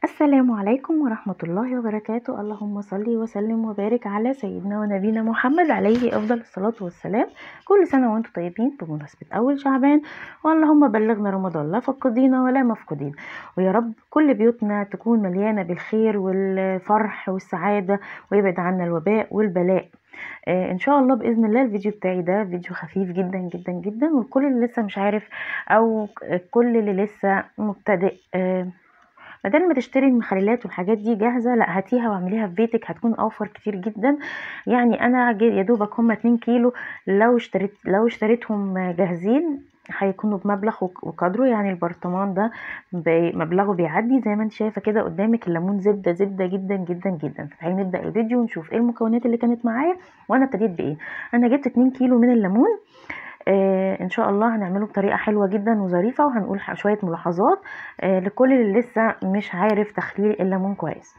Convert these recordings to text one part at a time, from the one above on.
السلام عليكم ورحمة الله وبركاته. اللهم صل وسلم وبارك على سيدنا ونبينا محمد عليه أفضل الصلاة والسلام. كل سنة وانتم طيبين بمناسبة أول شعبان، واللهم بلغنا رمضان لا فقدين ولا مفقودين، ويا رب كل بيوتنا تكون مليانة بالخير والفرح والسعادة، ويبعد عنا الوباء والبلاء. ان شاء الله باذن الله الفيديو بتاعي ده فيديو خفيف جدا جدا جدا، والكل اللي لسه مش عارف او كل اللي لسه مبتدئ، بدل ما تشتري المخللات والحاجات دي جاهزة، لا هاتيها واعمليها في بيتك، هتكون اوفر كتير جدا. يعني انا يا دوبك هما 2 كيلو، لو اشتريتهم جاهزين هيكونوا بمبلغ وقدره، يعني البرطمان ده بمبلغه بيعدي زي ما انت شايفه كده قدامك. الليمون زبدة زبدة جدا جدا جدا. فتعالي نبدا الفيديو ونشوف ايه المكونات اللي كانت معايا وانا ابتديت بايه. انا جبت 2 كيلو من الليمون، ان شاء الله هنعمله بطريقة حلوة جدا وظريفه، وهنقول شوية ملاحظات لكل اللي لسه مش عارف تخليل الليمون كويس.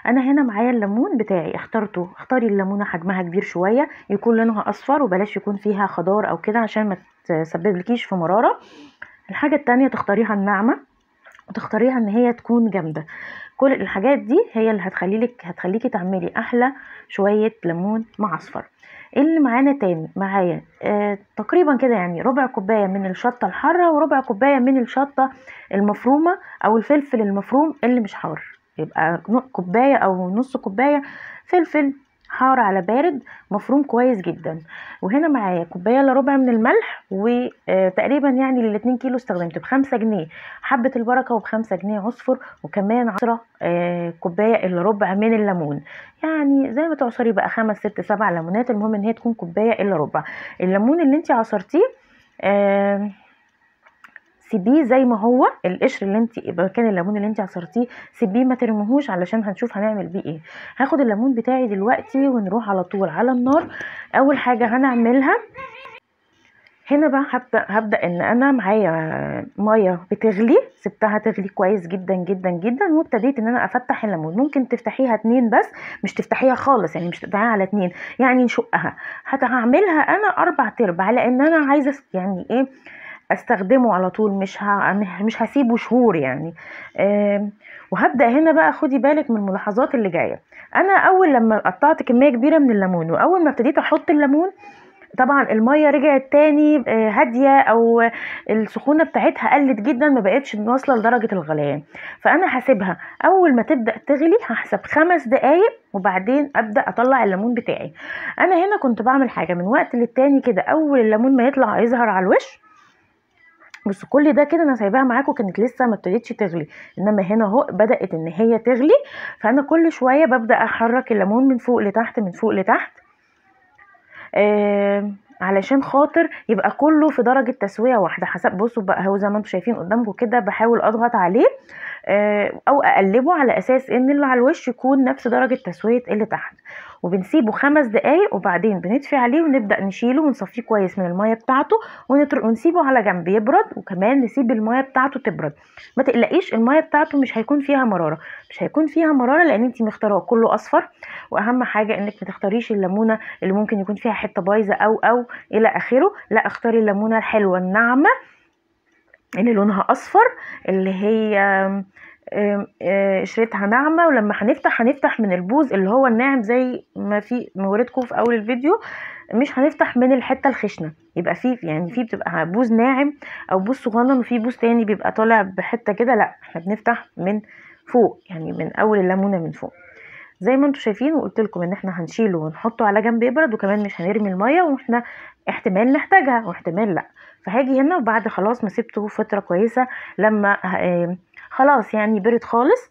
انا هنا معايا الليمون بتاعي، اخترته، اختاري الليمونه حجمها كبير شوية، يكون لونها اصفر وبلاش يكون فيها خضار او كده عشان ما تسببلكيش في مرارة. الحاجة التانية تختاريها الناعمة، وتختاريها ان هي تكون جامدة. كل الحاجات دي هي اللي هتخليكي تعملي احلى شوية ليمون معصفر. اللي معانا تاني معايا تقريبا كده يعني ربع كوباية من الشطه الحارة، وربع كوباية من الشطه المفرومه او الفلفل المفروم اللي مش حار، يبقى كوباية او نص كوباية فلفل حار على بارد مفروم كويس جدا. وهنا معايا كوباية الا ربع من الملح، وتقريبا يعني لل2 كيلو استخدمت ب5 جنيه حبه البركة، وب5 جنيه عصفر، وكمان 10 كوباية الا ربع من الليمون. يعني زي ما تعصري بقى 5 6 7 ليمونات، المهم ان هي تكون كوباية الا ربع. الليمون اللي انت عصرتيه سيبيه زي ما هو، القشر اللي انت مكان الليمون اللي انت عصرتيه سيبيه ما ترميهوش، علشان هنشوف هنعمل بيه ايه. هاخد الليمون بتاعي دلوقتي ونروح على طول على النار. اول حاجة هنعملها هنا بقى هبدا ان انا معايا مية بتغلي، سبتها تغلي كويس جدا جدا جدا، وابتديت ان انا افتح الليمون. ممكن تفتحيها 2 بس، مش تفتحيها خالص، يعني مش تقطعيها على 2، يعني نشقها. هعملها انا 4 ارباع، لان انا عايزه يعني ايه استخدمه على طول، مش هسيبه شهور يعني. وهبدا هنا بقى، خدي بالك من الملاحظات اللي جاية. انا اول لما قطعت كمية كبيرة من الليمون، واول ما ابتديت احط الليمون، طبعا المية رجعت تاني هادية، او السخونه بتاعتها قلت جدا، ما بقتش واصله لدرجة الغليان. فانا هسيبها اول ما تبدا تغلي، هحسب 5 دقايق وبعدين ابدا اطلع الليمون بتاعي. انا هنا كنت بعمل حاجة من وقت للتاني كده، اول الليمون ما يطلع يظهر على الوش، بس كل ده كده انا سايباها معاكم كانت لسه ما ابتدتش تغلي، انما هنا اهو بدات ان هي تغلي. فانا كل شوية ببدا احرك الليمون من فوق لتحت، من فوق لتحت، علشان خاطر يبقى كله في درجه تسويه واحدة. حسب بصوا بقى اهو زي ما انتم شايفين قدامكم كده، بحاول اضغط عليه او اقلبه على اساس ان اللي على الوش يكون نفس درجه تسويه اللي تحت. وبنسيبه 5 دقايق وبعدين بنطفي عليه ونبدا نشيله ونصفيه كويس من المية بتاعته، ونسيبه على جنب يبرد، وكمان نسيب المية بتاعته تبرد. ما تقلقيش المية بتاعته مش هيكون فيها مرارة، مش هيكون فيها مرارة لان انت مختاراه كله اصفر. واهم حاجة انك ما تختاريش الليمونه اللي ممكن يكون فيها حتة بايظة او الى اخره، لا اختاري الليمونه الحلوة الناعمة اللي لونها اصفر، اللي هي قشرتها ناعمة، ولما هنفتح من البوز اللي هو الناعم زي ما في موريتكم في اول الفيديو، مش هنفتح من الحتة الخشنة. يبقى في يعني في بتبقى بوز ناعم او بوز صغنن، وفي بوز تاني بيبقى طالع بحته كده، لا احنا بنفتح من فوق، يعني من اول الليمونه من فوق زي ما انتم شايفين. وقلت لكم ان احنا هنشيله ونحطه على جنب يبرد، وكمان مش هنرمي المية، واحنا احتمال نحتاجها واحتمال لا. فهاجي هنا وبعد خلاص ما سبته فترة كويسة، لما خلاص يعني برد خالص،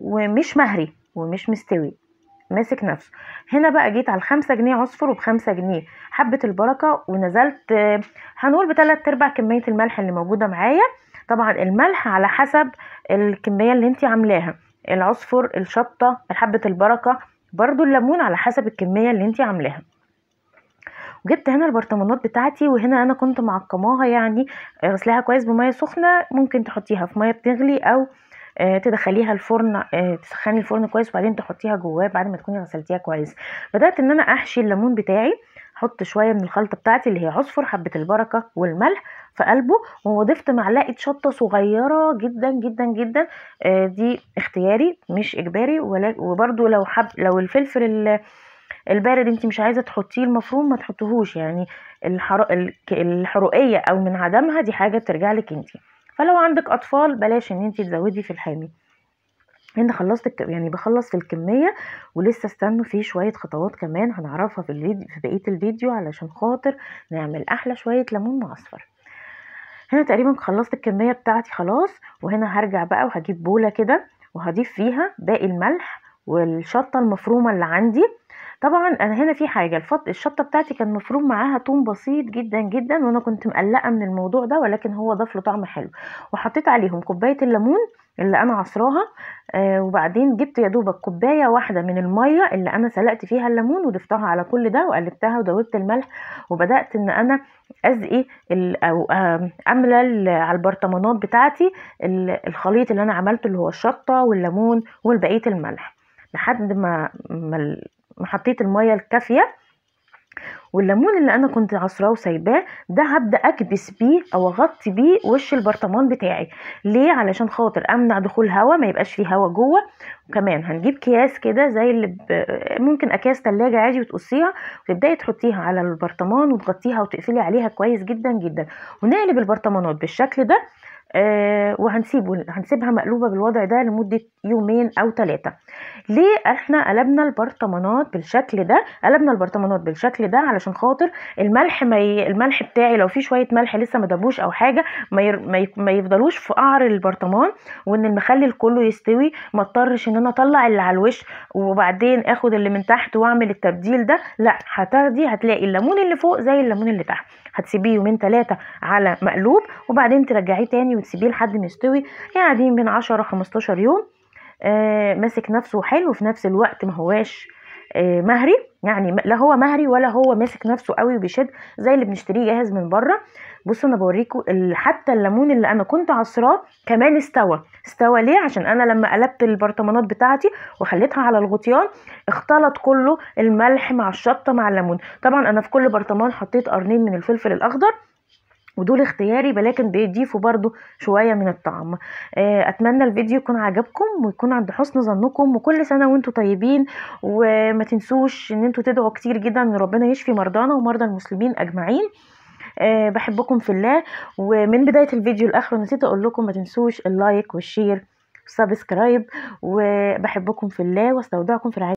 ومش مهري ومش مستوي، ماسك نفسه. هنا بقى جيت على 5 جنيه عصفر، وب5 جنيه حبه البركة، ونزلت هنقول ب3/4 كمية الملح اللي موجودة معايا. طبعا الملح على حسب الكمية اللي انت عاملاها، العصفر، الشطه، حبه البركة، برضو الليمون على حسب الكمية اللي انت عاملاها. وجبت هنا البرطمانات بتاعتي، وهنا انا كنت معقماها، يعني غسلاها كويس بميه سخنة، ممكن تحطيها في مية بتغلي او تدخليها الفرن، تسخني الفرن كويس وبعدين تحطيها جواه بعد ما تكوني غسلتيها كويس. بدات ان انا احشي الليمون بتاعي، احط شوية من الخلطة بتاعتي اللي هي عصفر، حبه البركة والملح، في قلبه. وضفت معلقه شطه صغيرة جدا جدا جدا، دي اختياري مش اجباري. وبرده لو الفلفل البارد انت مش عايزه تحطيه المفروم ما تحطيهوش، يعني الحرقيه او من عدمها دي حاجة بترجع لك انت. فلو عندك اطفال بلاش ان انت تزودي في الحامي. هنا خلصت يعني بخلص في الكمية، ولسه استنوا في شوية خطوات كمان هنعرفها في الفيديو، في بقية الفيديو، علشان خاطر نعمل احلى شوية ليمون معصفر. هنا تقريبا خلصت الكمية بتاعتي خلاص. وهنا هرجع بقى وهجيب بوله كده وهضيف فيها باقي الملح والشطه المفرومه اللي عندي. طبعا انا هنا في حاجة، الشطه بتاعتي كان مفروم معاها توم بسيط جدا جدا، وانا كنت مقلقة من الموضوع ده، ولكن هو ضاف له طعم حلو. وحطيت عليهم كوباية الليمون اللي انا عصراها، وبعدين جبت يا دوبك كوباية واحدة من المية اللي انا سلقت فيها الليمون وضفتها على كل ده، وقلبتها ودوبت الملح، وبدات ان انا ازقي او املى على البرطمانات بتاعتي الخليط اللي انا عملته اللي هو الشطه والليمون والبقية الملح، لحد ما حطيت المية الكافيه. والليمون اللي انا كنت عصراه وسايباه ده هبدا اكبس بيه او اغطي بيه وش البرطمان بتاعي. ليه؟ علشان خاطر امنع دخول هواء، ما يبقاش فيه هواء جوه. وكمان هنجيب اكياس كده زي اللي ممكن اكياس تلاجة عادي، وتقصيها وتبداي تحطيها على البرطمان وتغطيها وتقفلي عليها كويس جدا جدا. ونقلب البرطمانات بالشكل ده، وهنسيبها مقلوبة بالوضع ده لمدة يومين او 3. ليه احنا قلبنا البرطمانات بالشكل ده؟ قلبنا البرطمانات بالشكل ده علشان خاطر الملح الملح بتاعي لو في شوية ملح لسه ما دابوش او حاجة ما يفضلوش في قعر البرطمان، وان المخلل كله يستوي، ما اضطرش ان انا اطلع اللي على الوش وبعدين اخد اللي من تحت واعمل التبديل ده. لا، هتاخدي هتلاقي الليمون اللي فوق زي الليمون اللي تحت. هتسيبيه يومين 3 على مقلوب، وبعدين ترجعيه تاني وتسيبيه لحد ما يستوي، يعني من 10 15 يوم. ماسك نفسه حلو، وفي نفس الوقت ما هواش مهري، يعني لا هو مهري ولا هو ماسك نفسه قوي وبيشد زي اللي بنشتريه جاهز من بره. بصوا انا بوريكم حتى الليمون اللي انا كنت عصراه كمان استوى. استوى ليه؟ عشان انا لما قلبت البرطمانات بتاعتي وخليتها على الغطيان اختلط كله الملح مع الشطه مع الليمون. طبعا انا في كل برطمان حطيت قرنين من الفلفل الاخضر، ودول اختياري ولكن بيضيفوا برضو شوية من الطعم. اتمنى الفيديو يكون عجبكم ويكون عند حسن ظنكم، وكل سنة وانتم طيبين. وما تنسوش ان انتم تدعوا كتير جدا ان ربنا يشفي مرضانا ومرضى المسلمين اجمعين. بحبكم في الله. ومن بداية الفيديو لاخره نسيت اقول لكم ما تنسوش ال like وال share وال subscribe. وبحبكم في الله واستودعكم في رعاية.